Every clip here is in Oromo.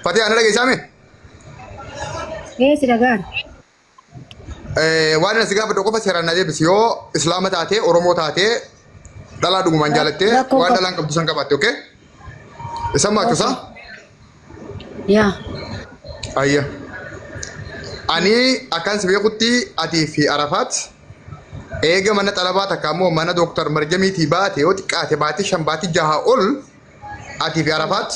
Fatiyaa na dhageessaa mee? Ee si dhagaan. Waan ani si gaafadhu qofa seeraan na deebisi. Yoo Islaama taatee, Oromoo taatee, dhalaa dhugumaan jaalattee Rakkoo waan qabu. dhalaan qabdu san qabaatte, okay? Isan maachusa? Yaa. Ayya. Ani akkan si beekutti atii fi Arafaat eega mana xalabaa takka immoo mana Dooktar Marjamiitii baate yoo xiqqaate baatii 5 baatii 6 ol atii fi Arafaat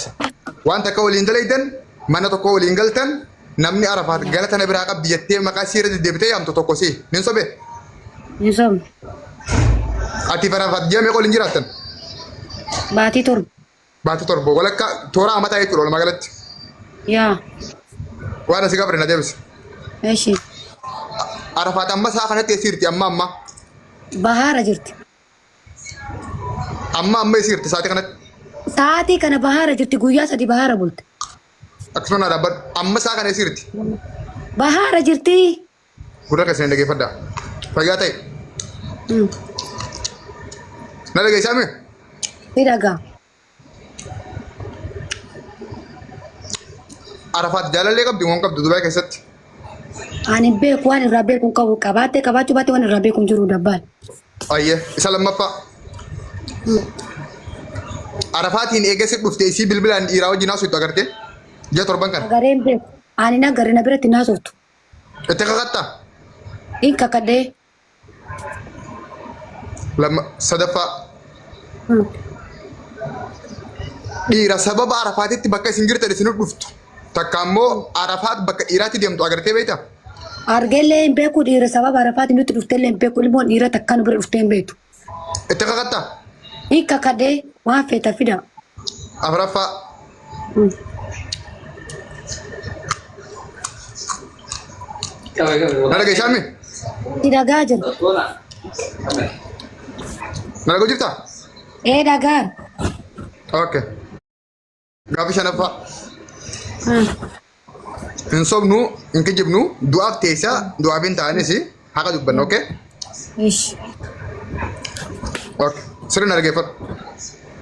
waan takka waliin dalaydan mana tokko waliin galtan namni Arafaat galata na biraa qabdi jettee maqaa isii irra deddeebitee yaamtu tokko si nin sobe. Hin sobne. Atii fi Arafaat ji'a meeqa waliin jiraattan? Baatii 7. Baatii 7 walakkaa toora amataa jechuudha walumaa galatti. Yaa. Waan asii gaafadhe na deebisi. Eshi. Arafaat amma isaa kanatti eessa jirti amma amma? Bahaara jirti. Amma amma eessa jirti sa'aatii kanatti? Sa'aatii kana bahaara jirti guyyaa 3 bahaara bulte. Akkasuma naa dhaabbadhu. Amma isaa kana eessa jirti? Bahaara jirti. Gurra keessan dhaggeeffadhaa. Fayyaa ta'e. Na dhageessaa mee? Ni dhagaa. Arafaat jaalallee qabdi moo hin qabdu Dubaay keessatti? Ani hin beeku waan irraa beeku hin qabu. Qabaattee qabaachuu baatte waan irraa beeku hin jiru dabbaal. Ayyee isa lammaffaa. Arafaatiin eega si dhufte isii bilbilaan dhiiraa wajjin haasoftu agartee? Ji'a torban kana. Agaree hin beeku. Ani na agarre na biratti hin haasoftu. Itti kakattaa? Hin kakadhee. Lamma sadaffaa. Dhiira sababa Arafaatitti bakka isin jirtan isin dhuftu. Takka immoo Arafaat bakka dhiiraatti deemtu agartee beektaa? Argeellee hin beeku dhiira sababa Arafaati nutti dhuftellee hin beeku ilmoon dhiira takka nu bira dhuftee hin beektu. Itti kakattaa? Hin kakadhee waan feeta fida. Afraffaa. Na dhageessaa mi? Si dhagaa jira. Na dhagoo jirtaa? Ee dhagaa. Okay. Gaaffii shanaffaa. Hin sobnu, hin kijibnu, du'aaf teessa, du'aaf hin ta'anis haqa dubbanna, okay? Ish. Okay. Sirri na dhaggeeffadhu.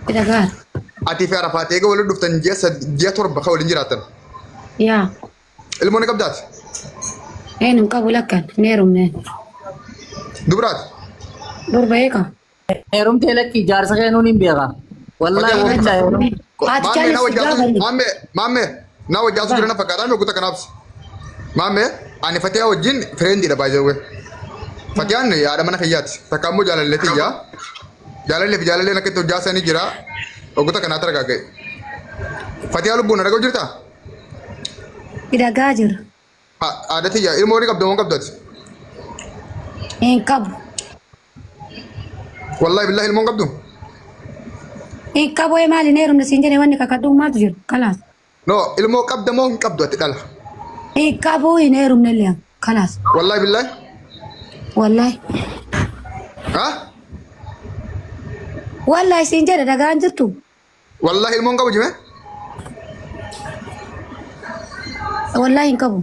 Si dhagaa. Atii fi Arafaat eega walitti dhuftan ji'a 7 kan waliin jiraattan. Yaa. Ilmoo ni qabdaati? Een hin qabu lakkan hin heerumne. Dubaraati? Durba eega. Heerumtee lakki jaarsa keenuun hin beeka. Wallaahi Hojii- wabillaahi heerumtee. Haati Maammee na caalisi wajjaasu gaafa maammee maammee na wajjaasu jira na fakkaata mee kuta kanaaf. Maammee ani Fatiyaa wajjin fireendiidha by the way. Fatiyaan haadha mana kiyyaati. Takka immoo jaalallee tiyya. Jaalallee fi jaalalleen akka itti hojjaasanii jira. Oggota kanaatti argaa ga'e. Fatiyaa lubbuun na dhaga'u jirtaa? Dhagaa jira. Haadha tiyya ilmoo ni qabda moo hin qabdu ati? Hin qabu. Wallaahi billahi ilmoo hin qabdu? Hin qabu ee maali hin heerumne siin jedhee wanni kakadhu maaltu jira? Kalaas. No ilmoo qabda moo hin qabdu ati dhala? Hin qabu hin heerumne illee kalaas. Wallaahi billahi? Wallaahi. Ha? Wallaahi siin jedhe dhagaan jirtu. Wallahi ilmoo hin qabu jime? Wallahi hin qabu.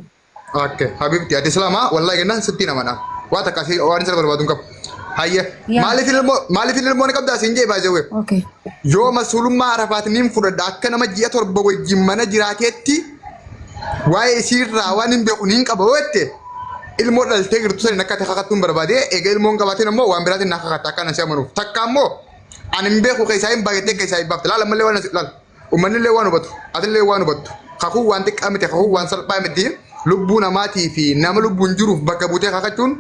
Okay, habibti ati islaamaa wallahi jennaan sitti namana. Waa takka asii waan isa barbaadu hin qabu. Hayya. Yaa. Maaliif ilmoo ni qabdaa siin jee baay'ee wee. Okay. Yoo masuulummaa Arafaat niin fudhadha akka nama ji'a 7 wajjin mana jiraateetti waa'ee isiirraa waan hin beeku niin qaba yoo jette ilmoo dhaltee jirtu saniin akka ati kakattuun barbaade eega ilmoo hin qabaatin ammoo waan biraatiin naa kakatta akka ana si amanuuf takka ammoo Ani hin beeku keessaa hin baay'attee keessaa hin baafte. Laala ammallee waan laala. Uummanni illee waan hubatu. Ati illee waan hubattu. Kakuun waan xiqqaa miti. Kakuun waan salphaa miti. Lubbuu namaatii fi nama lubbuun jiruuf bakka buutee kakachuun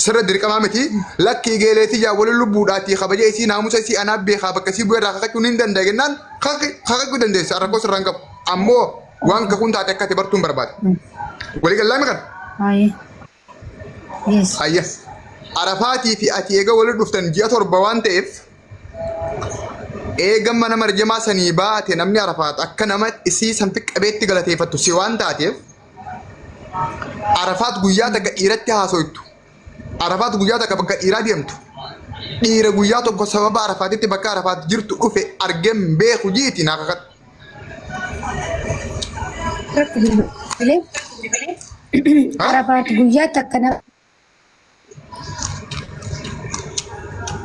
sirra dirqamaa miti. Lakki igeeleetii yaa waliin lubbuudhaatii kabaja isii naamusa isii anaa beekaa bakka isii bu'eerraa kakachuun hin danda'a jennaan kakachuu dandeessa. Rakkoo sirraa hin qabu. Ammoo waan kakuun taate akka ati bartuun barbaada. Walii gallaa mi kana? Baay'ee. Yes. Hayya. Arafaatii fi ati eega walitti dhuftan ji'a 7 waan ta'eef eega mana marjamaa sanii baate namni Arafaat akka nama isii san qabeetti galateeffattu si waan taateef Arafaat guyyaa takka dhiiratti haasoytu. Arafaat guyyaa takka bakka dhiiraa deemtu. Dhiira guyyaa tokko sababa Arafaatitti bakka Arafaat jirtu dhufe argeen beeku jiiti naa kakadhu. Irratti bilbilee Arafaat guyyaa takka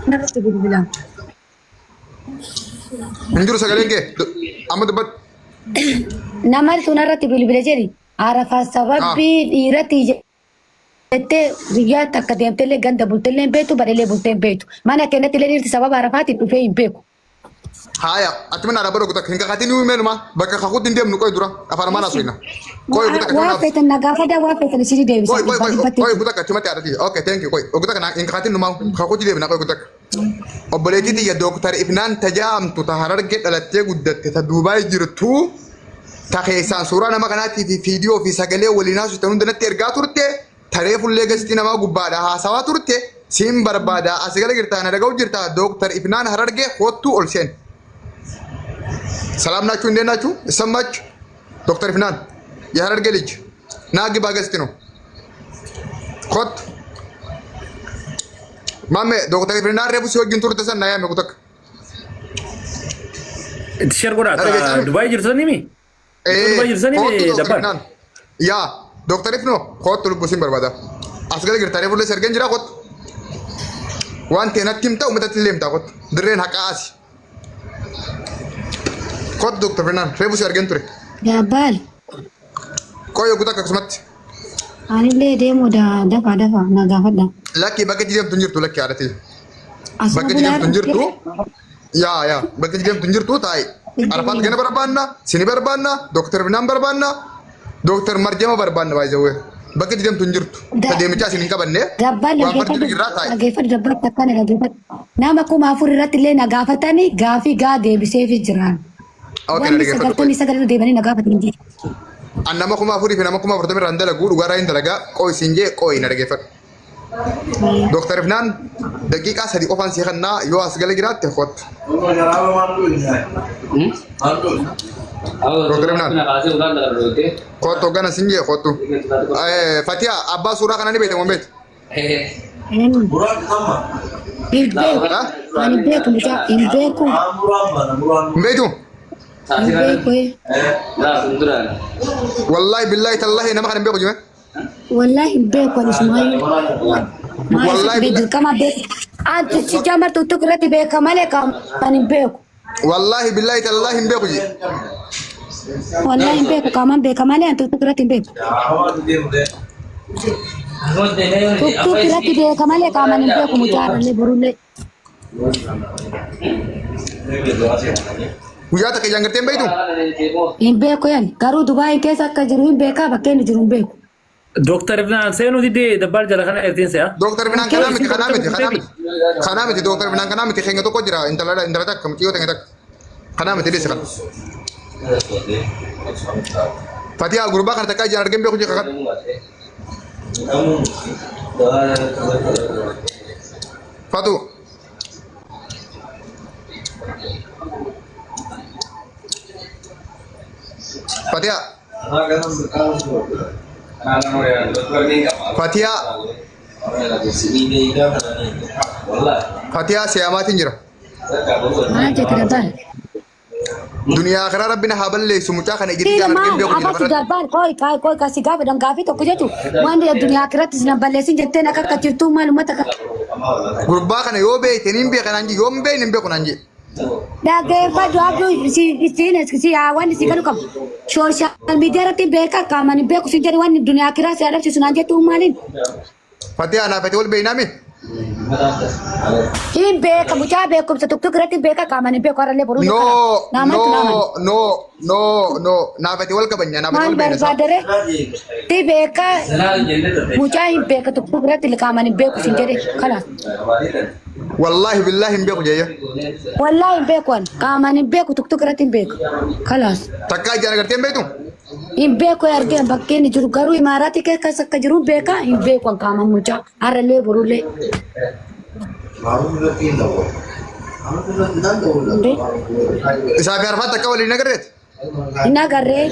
narratti bilbilaa. Hin jiru sagaleen kee. Amma dubbadhu. Nama sun irratti bilbile jedhi Arafaa sababii dhiirati jettee guyyaa takka deemtellee ganda bultellee hin beektu badhellee bultee hin beektu. Mana keenyatti illee dhiirti sababa Arafaatiin dhufee hin beeku. Haaya, ati mana araba dhokku takka hin kakatin nuyi meenuma bakka kakuutti hin deemnu qoy dura afaan amaan haasofna. Qoy ogu takka Waa naaf. feetan na gaafadha waa feetan isinii deebisa Qoy qoy dhibbaa qoy dhibbatti. qoy ogu takka achumatti haadhati. Okay, thank you qoy. Ogu takka hin kakatin numaa kakuutti deemna qoy ogu takka. Obboleettii tiyya Dooktar Ifnaan Tajaamtu ta Hararge dhalattee guddatte ta Duubaay jirtu ta keessaan suuraa nama kanaatii fi viidiyoo fi sagalee waliin haasoftan hunda natti ergaa turte taree fullee gastii namaa gubbaadha haasawaa turte siin barbaada asi gala jirtaa na dhaga'u jirtaa Dooktar Ifnaan Hararge kottuu ol seen. ሰላም ናችሁ? እንዴት ናችሁ? ይሰማችሁ? ዶክተር ኢፍናን የሀረርጌ ልጅ ና ግባ ገስት ነው ኮት ማሜ ዶክተር ኢፍናን reefu si wajjin turte san na yaame kutakka. Itti share godhaa. Dhageessanii? Dubaay jirtu sanii mi? Dubaay jirtu sanii Kottu mi Dr. dabbaan? Ifnaan. Yaa Dr. Ifno kottu lubbuu siin barbaada. As gala jirta reefu illee si argeen jira kottu. Waan ta'e natti himta uummatatti illee himta kottu. Dirreen haqaa asi. Kottu Dr. Ifnaan reefu si argeen ture. Dabbaal Qoy ogu takka akkasumatti. anillee deemuu dafa dafa na gaafadha. Lakki bakka itti deemtu hin jirtu lakki haadhati. Asuma Bakka itti deemtu hin jirtu. Yaa yaa bakka itti deemtu hin jirtu taa'i. Arafaat gana barbaanna, sini barbaanna, Dooktar Binaan barbaanna, Dooktar Marjama barbaanna baay'ee Bakka itti deemtu hin jirtu. Ta deemichaa isin hin qabanne. Dabbaan Waan fardi jirraa taa'i. dhageeffadhu dabbaan akkana dhageeffadhu. Nama 4000 irratti illee na gaafatanii gaafii gaa deebiseefi jiraan. Okay, na Wanni dhageeffadhu. 99 irra deebanii na gaafatan hin jiru. An nama 4000 fi nama 40,000 irraan dalaguu dhugaarraa hin dalagaa qooyi siin jee qooyi na dhageeffadhu. Dooktar Ifnaan daqiiqaa 3 qofaan si kannaa yoo as gala jiraatte kottu. Dooktar Ifnaan kottu hoggana siin jee kottu. Fatiha abbaa suuraa kana ni beekta moo hin beektu? Hin beeku. Ani hin beeku mucaa hin beeku. Hin beektu? Hin beeku. Wallaahi billaahi tallaahi nama kana hin beeku jime. Wallaahi hin beeku ani sumaayyuu. Wallaahi Maal dirqama beeku. Anti si jamar tuttuk irratti beeka malee qaamaan hin beeku. Wallaahi billaahi tallaahi hin beeku jee. Wallaahi hin beeku qaamaan beeka malee anti tuttuk irratti hin beeku. Tuttuk irratti beeka malee qaamaan hin beeku mucaarallee borullee. Guyyaa takka ijaan gartee hin beektu? Hin beeku yan garuu Dubaayin keessa akka jiru hin beekaa bakkee inni jiru hin beeku. Dooktar Ibnaan seenuu didee dabbaal jala kana ertiin se'a. Dooktar Ibnaan kanaa miti kanaa miti kanaa miti kanaa miti Dooktar Ibnaan kanaa miti keenya tokko jira intala intala takka mucayyoo teenya takka kanaa miti dhiisi kana. Fatihaa gurbaa kana takka ijaan argeen beeku jira kan. Fatu. Fatihaa. Fatihaa. Fatihaa siyaamaatiin jira. Maal jette dabbaan? Duniyaa karaa rabbi na haa balleessu mucaa kana ijatti Dhiira ijaan argeen maal beeku jira afatti lafarratti. darbaan qoy qoy qoy kasi gaafa dhan gaafii tokko jechu waan addunyaa akkiratti sin balleessin jetteen akka akka jirtuu maal uummata ka Gurbaa kana yoo beekte niin beeka naan jee yoo hin beekne hin beeku naan jee. Dhaggeeffadhu abduu si si si haa waan si galu qabu. Sooshaal miidiyaa irratti beeka qaamaan hin beeku sin jedhu waan duniyaa akiraa si adabsiisu naan jettu maaliin? Fatee anaa fatee wal beeknaa mee? Hin beeka mucaa beekumsa tuktuk irratti hin beeka qaamaan hin beeku harallee boruu No, Naamantu no, naaman. no, no, no. Naa fatee wal kabanya, naa fatee Maal wal beekna isaa. barbaadare? Ti beeka mucaa hin beeka tuktuk irratti qaamaan hin beeku sin jedhe kalaas. Wallaahi billaahi hin beeku jeeyya. Wallaahi hin beeku ani qaamaan hin beeku tuktuk irratti hin beeku kalaas. Takkaa ijaan agartee hin beektu? Hin beeku argeen bakkee inni jiru garuu imaaraatii keessa akka jiru beeka hin beeku an qaamaan mucaa har'allee borullee. Hundee Isaa fi Arafaat takkaa waliin agarreet? hin agarree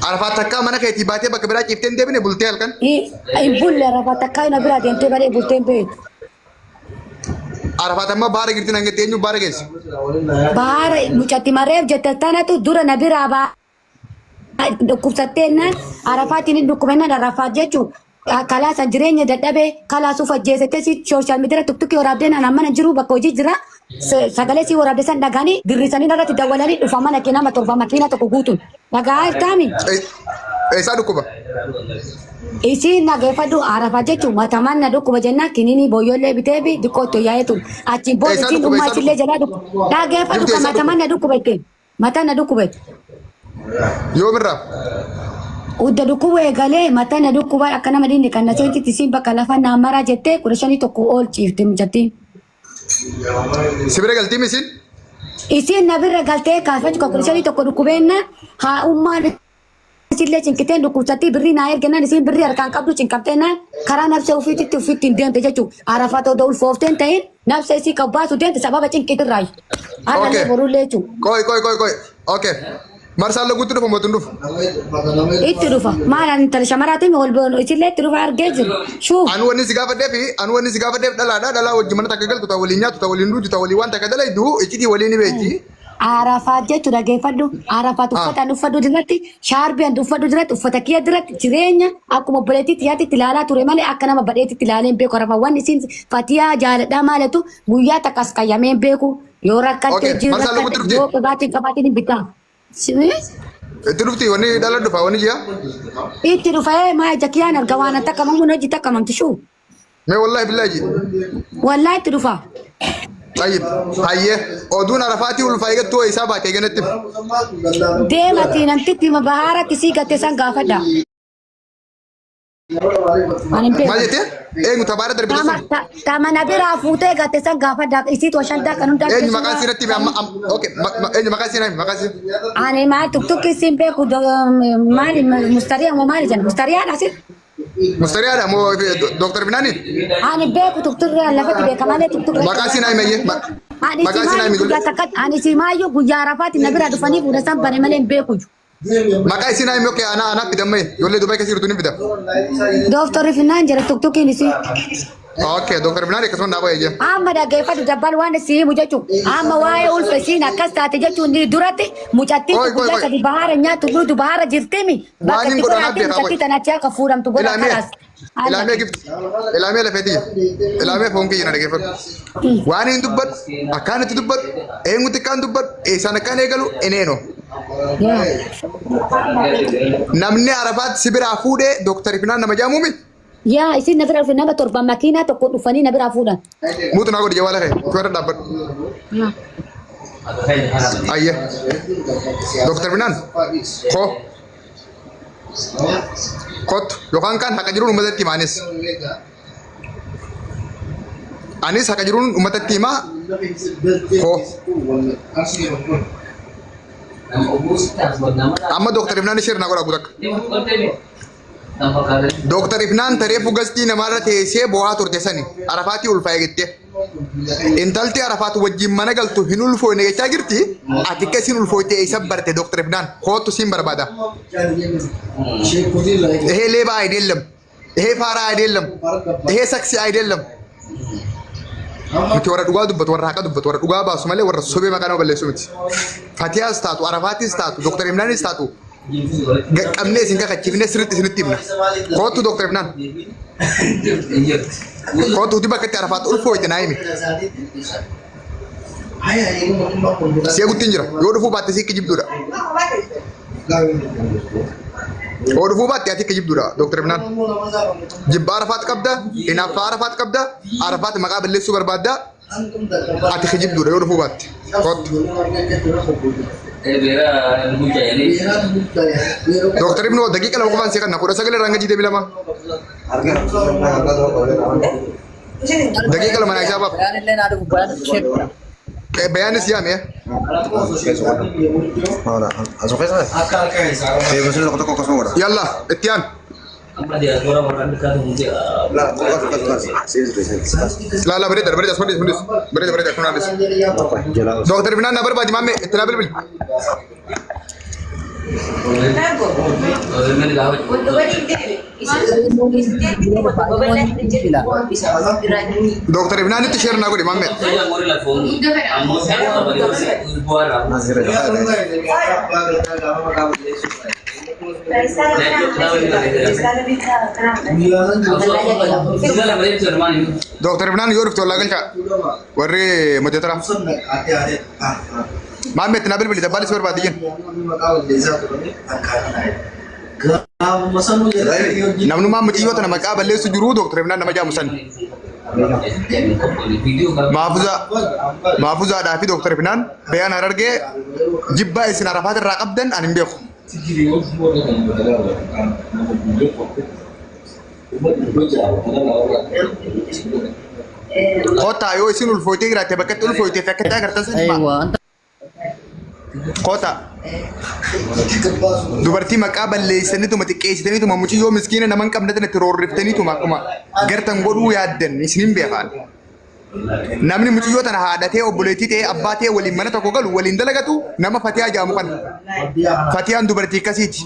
Arafaat takkaa mana keetii baatee bakka biraa ciiftee hin deebine bultee halkan? hin bulle Arafaat takkaa hin biraa deemtee malee bultee hin beektu. Arafaat amma baara girti nan gattee eenyu baara geesse? Baara mucatti mareef jette tanatu dura na biraa baa dhukkubsattee naan Arafaatiin hin dhukkubennaan Arafaat jechuun Kalaasan jireenya dadhabee kalaasuuf ajjeesettee si sooshaal miidiyaa tuktukii waraabdee naan mana jiru bakka hojii jira. Sagalee si waraabdee san dhagaanii dirrisanii irratti dawwalanii dhufa mana kee nama torba makiina tokko guutuun. Dhagaa jirtaami? Eessaa dhukkuba? Isiin nageeffadhu Arafaa jechuun matamaan na dhukkuba jennaan kiniinii booyyollee bitee fi diqqoo itti yaa'ee ture. Achiin booda Eessaa isiin dhukkuba? dhummaa Eessaa isillee dhukkuba? jalaa dhukkuba. Dhageeffadhu Jirtu kan eessaa matamaan dhukkuba? na dhukkuba ittiin. Mataan na dhukkuba itti. Yoomirraa? Udda dhukkuba eegalee mataa na dhukkuba akka nama dinni kan na seentitti isiin bakka lafa naa maraa jettee 15 ol ciifte mucattiin. Si bira galtii misiin? Isiin na bira galtee kaafachuu kan 51 dhukkubeenna haa ummaan isillee cinqiteen dhukkubsattii birrii naa ergennaan isiin birrii harkaan qabdu cinqabteennaan karaa nafsa ofiititti ofiitti hin deemte jechuudha. Arafaat odoo ulfoofteen ta'in nafsa isii kan baasu deemte sababa cinqitirraayi. Har'allee Okay. borullee jechuudha. Qoy qoy qoy qoy. Okay. Marsaan laguutti dhufa mootin dhufu. Itti dhufa. Maal ani intala shamaraatiin ol boonu isillee itti dhufa argee jiru. Shuuf. Anu wanni si gaafadheef anu wanni si gaafadheef dhalaadha. Dhalaa wajjin mana takka galtu ta waliin nyaatu ta waliin duutu ta waliin waan takka dalaydu iccitii waliin ni beekti. Arafaat jechuun dhageeffadhu. Arafaat uffata an uffadhu dirratti, shaarbii an uffadhu dirratti, uffata kiyya dirratti jireenya akkuma obboleettii tiyyaatti ilaalaa ture malee akka nama badheetitti ilaalee hin beeku. Arafaat wanni isiin fatiyaa jaaladhaa maalatu guyyaa takka as qayyamee hin beeku. Yoo rakkatte Okay, jiru marsaa laguutti rakkatte dhufti. yoo dhugaatiin qabaatiin hin bitaa. Itti dhufti wanni dhala dhufa wanni ji'a. Itti dhufee maa ija kiyyaan arga waan takka mamuun hojii takka mamti shuu. Mee wallahi billahi ji. Wallaahi itti dhufa. Tayyib. Hayyee oduun arafaatii ulfaa eegattuu isaa baate eeganatti. Deemati namtitti bahaara kisii gatte san gaafadha. Ani hin Maal beeku. jettee? Eenyu tabaara darbite sun? Tama na biraa fuutee gatte san gaafadha. Isiitu washantaa kan hundaa Eenyu maqaan isiirratti hime amma amma okay eenyu maqaan isiin hime maqaan isii? Ani maal tuktukki siin beeku maali mustariyaa moo maali jenna mustariyaadha si? Mustariyaadha moo Dooktar Binaani? Ani beeku tuktukki lafatti beeka malee tuktukki. Maqaan isiin hime iyyee. Ani Maqaan isiin hime simaayyuu guyyaa takka ani simaayyuu guyyaa arafaatti na bira dhufanii fuudha san bane malee hin beeku. Maqaa isiin hime okay ana ana fidamme ijoollee Dubai keessa jirtu ni fida. Dooktarri Finaan jira tuktukkiin isii. Okay Dooktar Binaani akkasuma naa baay'ee. Amma dhaggeeffatu dabbal waan si himu jechuun amma waa'ee ulfa isiin akkas taate jechuun ni duratti mucattiin Qoy, qoy, guyyaa qoy. 3 bahaara nyaattu dhuutu bahaara jirtimi Waan bakka hin itti godhan godhaatti abbeekaa qoy. mucattii tana achi akka fuudhamtu godha Ilaamee kalaas. ilaamee gifti ilaamee lafeetii ilaamee foon kiyya na dhaggeeffadhu. Waan hin dubbadhu akkaan itti dubbadhu eenyutti akkaan dubbadhu eessaan akkaan eegalu eneeno. Namni Arafaatti si biraa fuudhee Dooktar Finaan nama jedhamuumi. Yaa isin na bira dhufe nama torba makiinaa tokko dhufanii na biraa fuudhan. Muutu naa godhi jawaala kee warra dhaabbadhu. Ayye. Dooktar Finaan koo kottu yookaan kan haqa jiruun uummatatti hima anis. Anis haqa jiruun uummatatti himaa koo. Amma Dooktar Ifnaan ishee naa godhaa guutakka. Dooktar Ifnaan tareefu gastii namaarra teessee boo'aa turte sani Arafaatii ulfaa'e jettee. Intalti Arafaat wajjin mana galtu hin ulfooyne jechaa jirti. Ati akka isin ulfooyte eessa barte Dooktar Ifnaan kootu siin barbaada. ይሄ ሌባ አይደለም። ይሄ ፋራ አይደለም። ይሄ ሰክሲ አይደለም። Nuti warra dhugaa dubbatu, warra haqa dubbatu, warra dhugaa baasu malee warra sobee maqaa nama balleessu miti. Fatiyaas taatu, Arafaatis taatu, Dooktar Imnaanis taatu qaqqabnee isin kakachiifnee sirriitti isinitti himna. Kootu Dooktar Imnaan. Kootu hundi bakka itti Arafaat ulfooyte naa himi. Si eegutti hin jira. Yoo dhufuu baatte si kijibduudha. Yoo dhufuu baatte ati kijibduudha Dooktar Imnaan. Jibbaa Arafaat qabda, hinaaffaa Arafaat qabda, Arafaat maqaa balleessuu barbaadda, ati kijibduudha yoo dhufuu baatte. Kootu. Dooktar Ibnu daqiiqa 2 qofaan si kanna 19 irraa hanga 22. Daqiiqa 2 naa isaa baaf. Bayaan illee naa dhufu bayaan ishee. Bayaanis yaame. Yalla itti aan. Laa laa bareeda bareeda asuma dhiis bareeda bareeda kun dhiis. Dooktar Ibnaan na barbaadi maammee itti naa bilbili. Dooktar Ibnaan itti share naa godhi maammee. Dooktar Ibnaan yoo dhufte wallaa galchaa. Warri moteetara. Maammeetti naa bilbili dabbaalis barbaade jennu. Namnummaan mucayyoo tana maqaa balleessu jiru Dooktar Ibnaan nama jaamu san. Maafuza Maafuzaadhaa fi Dooktar Ibnaan Bayaan Harargee jibbaa isin Arafaat irraa qabdan ani hin beeku. Kottaa yoo isin ulfooytee jiraatte bakka itti ulfooytee fi akka itti agartan san himaa. Aywa anta Kottaa. Dubartii maqaa balleessaniituma xiqqeessitaniituma mucayyoo miskiina nama hin qabne tana itti roorriftaniituma akkuma gartan godhuu yaaddan isin hin beekaan. Namni mucayyoo tana haadhatee obboleettii ta'ee abbaa ta'ee waliin mana tokko galu waliin dalagatu nama Fatiyaa jedhamu kana. Fatiyaan dubartii akkasiiti.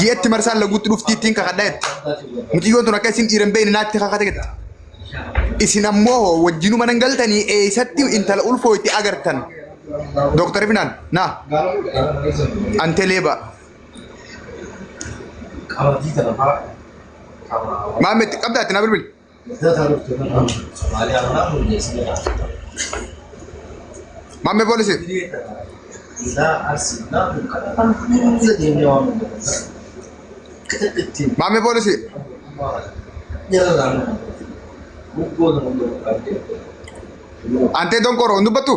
Ji'atti marsaan laguutti dhuftii ittiin kakadhaa jette. Mucayyoon tun akka isin dhiira hin beekne naatti kakate jette. Isin ammoo wajjinuu mana hin galtanii eessatti intala ulfoo itti agartan. Dooktar Ibnaan naa ante leeba. Maammetti qabdaa itti naa bilbili. Maammee poolisii. Maammee poolisii. Antee donqooroo hin dubbattu?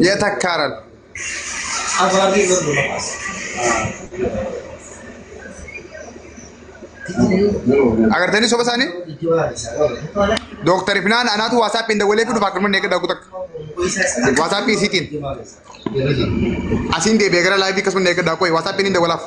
Yetakkaaral. Agartanii soba isaanii? Dooktar Ifnaan anaatu waasaappiin dawwalee fi dhufaa akkasumas eeggadhaa takka. Waasaappii isiitiin. Asiin deebi'ee gara laayivii akkasumas eeggadhaa qoy waasaappiin hin dawwalaaf.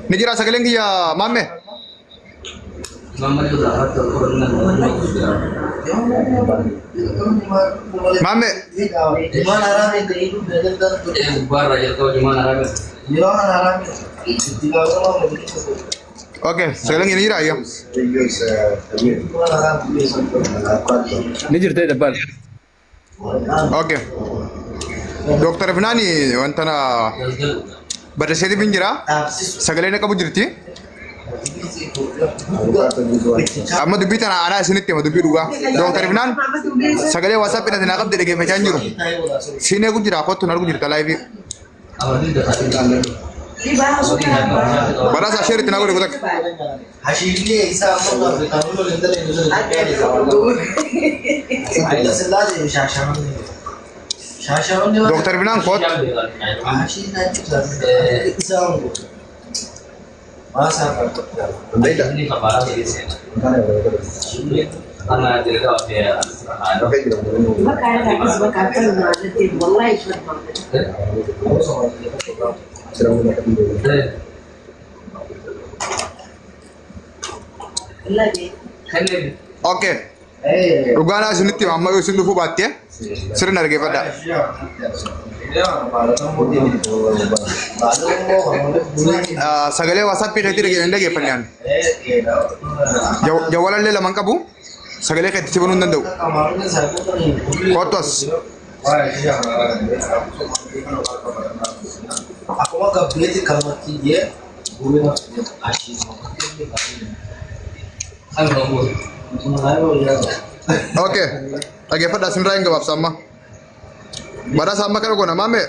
Ni jira sagaleen kiyya maammee? Maammee okay sagaleen kiyya ni jira ayyo. Ni jirtee dabbaal. Okay. Dooktar Ifnaani wanta na barreesseetiif hin jira. Sagalee na qabu jirti. Amma dubbii tana anaa isinitti hima dubbii dhugaa. Dooktar Ifnaan sagalee WhatsApp na naa qabde dhaggeeffachaa hin jiru. Siin eegu jira kottu na argu jirta laayivii. Badhaasa sheer itti naa godhe kutakka. Dooktar Ifnaan kottu. Okay. Dhugaan isinitti hima amma yoo isin dhufuu baatte sirna dhaggeeffadha. Sagalee WhatsApp keetii hin dhaggeeffanne ani. Jawwalallee lama hin qabu. Sagalee keetti si banuu hin danda'u. Kottu as. Okay. Dhaggeeffadhaa isinirraa hin gabaabsa amma. Badhaasa amma kana goona maame.